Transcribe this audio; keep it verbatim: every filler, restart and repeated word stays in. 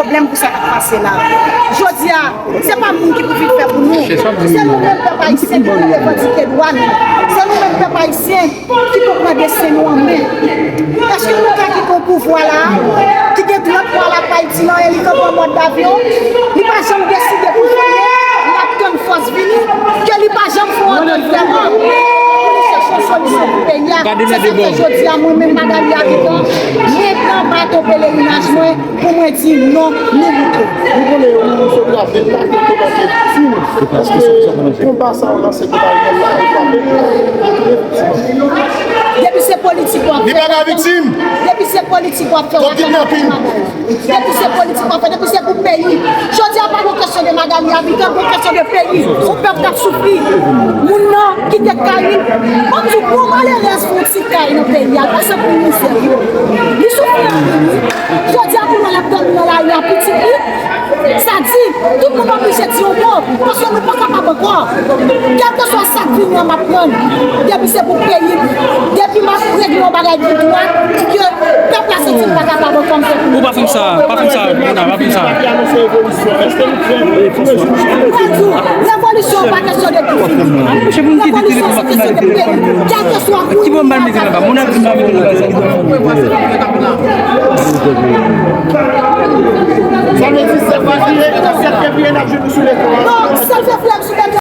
Pwoblèm pou sa k ap pase la. Jodi a, se pa moun ki pou vin fè pou nou. Se nou menm pèp ayisyen ki pou revandike dwa nou. Se nou menm pèp ayisyen ki pou pran desten nou an men. Èske nou ka kite yon pouvwa la, ki gen trant mwa l ap bay ti nan e li kanpe an mòd davyon, li pa janm deside pou fè anyen, l ap tann fòs vini, ke li pa janm fè yon antant vrèman pou li chèche yon solisyon pou peyi a. Se sa k fè jodi a, mwen menm Magali Abitan, mwen pran baton pelerinaj mwen, pou mwen di non, nou bouke. Nou konnen yo, nou sot la vin la, ke te pa ke viktim. Paske konba sa yo lanse kont Ariel la, e pa pèp la, e pa pèp la. Depi se politik w ap fè, depi se politik w ap fè, w ap fè bagay. Depi se politik w ap fè, depi se pou peyi. Jodi a pa gon kesyon de Magali Abitan, gon kesyon de peyi. Yon pèp k ap soufri. Moun nan kite kay li. Ban m di w, pou yon malerèz fè yon ti kay nan peyi a, pase pou mizè. Li soufri anpil, wi. Jodi a, kounye a, l ap dòmi nan lari a, pitit li. Sa di, tout moun oblije di yon mo, paske nou pa kapab ankò. Kèlkeswa sa k vini an, m ap pran l. Depi se pou peyi m, depi m ap regle yon bagay ki dwat, ke pèp la santi l pa kapab ankò, m fè pou li. Ou pa fè m sa, pa fè m sa, Mona, pa fè m sa. Mwen di w, revolisyon pa kesyon de tout. Revolisyon se kesyon de peyi. Kèlkeswa moun ki ap Sa vle di sèt fevriye, sèt fevriye n ap jwenn nou sou beton an. Non, sèt fevriye m sou beton.